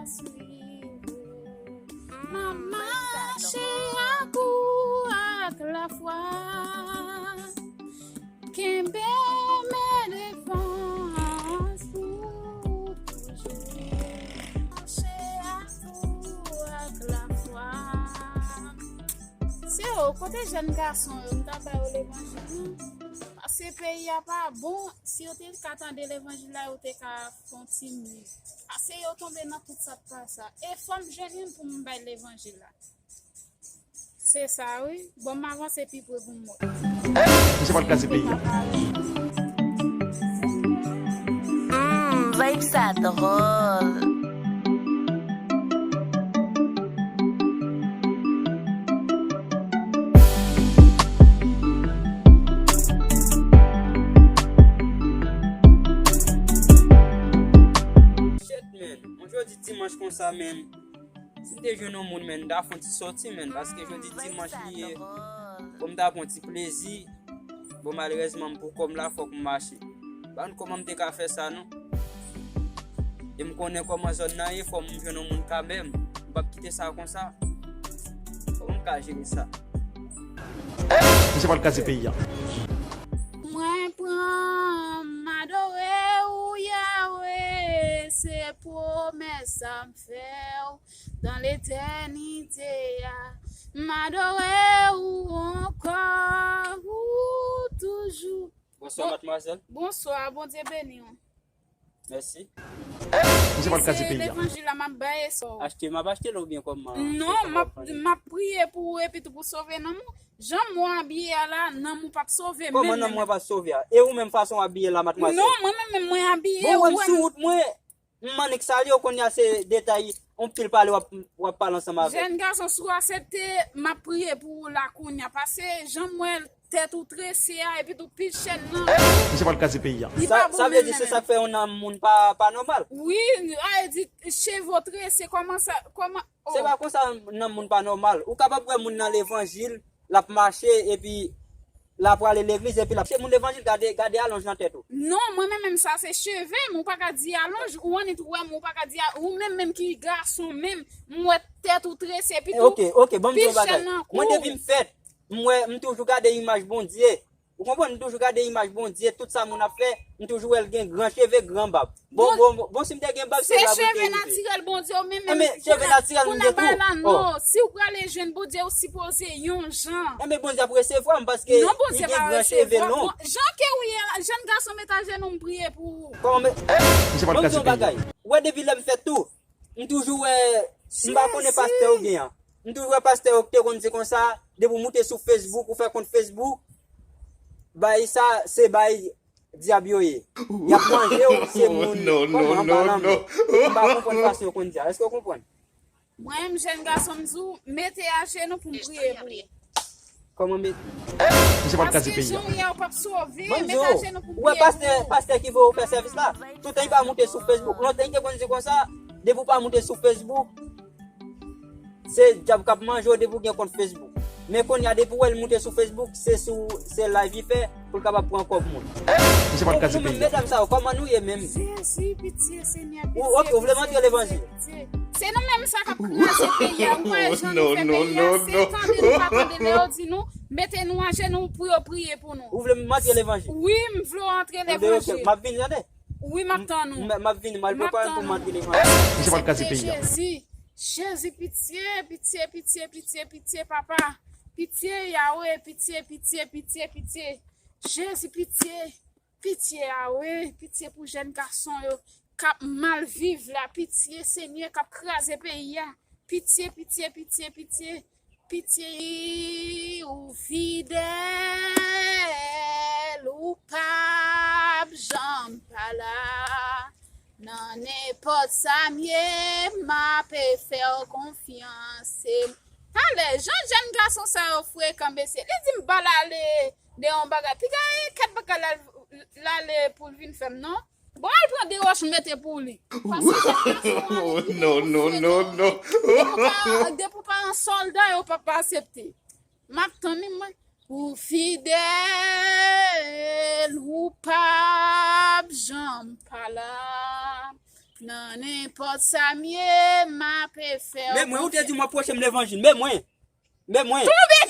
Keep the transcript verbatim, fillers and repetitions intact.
M ap mache ak ou ak lafwa. Kenbe men devan pou toujou. Mache ak ou ak lafwa. Se yo, kote jèn gason yo, m ta ba yo levanjil, non? Paske peyi a pa bon, si yo te ka tande levanjil la, yo te ka fè yon ti miz. Paske yo tonbe nan tout sa k pa sa. E fò m jwenn youn pou m bay levanjil la. Se sa, wi. Bon, m avanse pi pre pou m wè. Misye pral kraze peyi a. Hmm, vibe sa dròl. Shit, man. On jodi dimanch konsa, man. Si m te jwenn yon moun, man, m ta fè yon ti sòti, man, paske jodi dimanch li ye. Pou m ta pran ti plezi. Bon, malerezman, m pou kò m la, fòk m mache. M pa konn kòman m te ka fè sa, non. E m konnen kòman zòn nan ye, fò m jwenn yon moun kanmenm. M p ap kite sa konsa. Kòman m ka jere sa? Misye pral kraze peyi a. Mwen pran m adore ou, Yawe, se pwomès sa m fè w. Dans l'éternité, a, m adore ou ankò, ou toujou. Bonswa, madmwazèl. Bonswa, Bondye beni w. Mèsi. Misye pral kraze peyi a. Levanjil la m ap bay e sa w. Achte, m ap achte l oubyen kòman? Non, m ap, m ap priye pou ou epi tou pou sove nanm ou. Jan m wè w abiye a la, nanm ou p ap sove menm. Kòman nanm mwen p ap sove a? E ou menm fason w abiye la, madmwazèl? Non, mwen menm, menm mwen abiye. Bon, ou wè m sou wout mwen. M annik salye w, kounye a se detay, on pil pale w ap, w ap pale ansanm avè m. Jèn gason, si w aksepte, m ap priye pou ou la kounye a. Paske jan m wè tèt ou trese a, epi tou pil chèn nan. Misye pral kraze peyi a. Li pa bon menm. Sa, sa vle di se sa k fè yon nanm moun pa, pa nòmal? Wi, a di cheve w trese, kòman sa, kòman, oh. Se pa konsa nanm moun pa nòmal. Ou kapab wè moun nan levanjil, l ap mache, epi l ap prale legliz, epi l ap, se moun levanjil, gade, gade alonj nan tèt ou. Non, mwen menm, menm sa se cheve m, ou pa ka di alonj, ou annik wè m, ou pa ka di a, ou menm, menm ki gason menm, m wè tèt ou trese, epi tou, ok, ok, ban m di yon bagay. Mwen depi m fèt, m wè, m toujou gade imaj Bondye. Ou konprann, m toujou gade imaj Bondye, tout sa moun ap fè, m toujou wè l gen gran cheve, gran bab. Bon, bon, bon, bon, si m te gen bab, se la pou l te rive. Se cheve natirèl Bondye w menm, menm. Enben, cheve natirèl m gen tou. Oh. Si w prale jwenn Bondye, ou sipoze yon jan. Enben, Bondye ap resevwa m paske li gen gran cheve long. Non, Bondye pa resevwa. Bon, jan ke w ye la, jèn gason, met ajenou m priye pou ou. Kòman m... Misye pral kraze peyi a. Bon, m di yon bagay. Ou wè depi lè m fèt tou, m toujou wè, m pa konnen pastè ou gen an. M toujou wè pastè yo ki te konn di konsa, depi w moute sou Facebook, ou fè kont Facebook, bay sa, se bay dyab yo ye. Y ap manje w, se moun, kòman, an palan moun. M pa konprann fason yo konn di a. Èske w konprann? Mwen menm, jèn gason, m di w, mete ajenou pou m priye pou ou. Kòman met... Misye pral kraze peyi a. Paske jan w ye a, ou p ap sove, mete ajenou pou m priye pou ou. Ou wè pastè, pastè ki voye w fè sèvis la? Toutan li pa moute sou Facebook. Lontan li te konn di konsa, depi w pa moute sou Facebook, se dyab k ap manje w depi w gen kont Facebook. Men kounye a, depi w wè l moute sou Facebook, se sou, se live li fè pou l kapab pran kòb moun. Misye pral kraze peyi a. Medam sa yo, kòman nou ye menm? Jezi, pitye, Senyè, pitye, pitye, pitye. Ou, ok, ou vle m antre levanjil? Se nou menm sa k ap kraze peyi a. Ou wè jan nou fè peyi a, se tande nou pa tande lè yo di nou, mete nou ajenou pou yo priye pou nou. Ou vle m antre levanjil? Wi, m vle w antre levanjil. Enben, ok, m ap vini, tande. Wi, m ap tann ou. M, m ap vini, m al prepare m pou m antre levanjil. Misye pral kraze peyi a. Jezi, Jezi, pitye, pitye, pitye, pitye, pitye, papa. Pitye, Yawe, pitye, pitye, pitye, pitye. Jezi, pitye, pitye, Yawe, pitye pou jèn gason yo k ap mal viv la, pitye, Senyè, k ap kraze peyi a. Pitye, pitye, pitye, pitye. Pitye, ou fidèl, ou p ap janm pa la. Nan nenpòt sa m ye, m ape fè w konfyans. Se talè, jan jèn gason sa yo frekan, mesye. Li di m ba l ale de yon bagay. Piga e kèt bagay la, l ale pou l vin fè m, non. Bon, al pran de wòch mete pou li. Paske jèn gason an, li... Non, non, non, non. Depi w pa, depi w pa yon sòlda, yo p ap aksepte. M ap tann li, mwen. Ou fidèl, ou p ap janm pa la. Nan nenpòt sa m ye, m ape fè. Men mwen, ou te di mwen pwoche m levanjil. Men mwen. Men mwen. Tonbe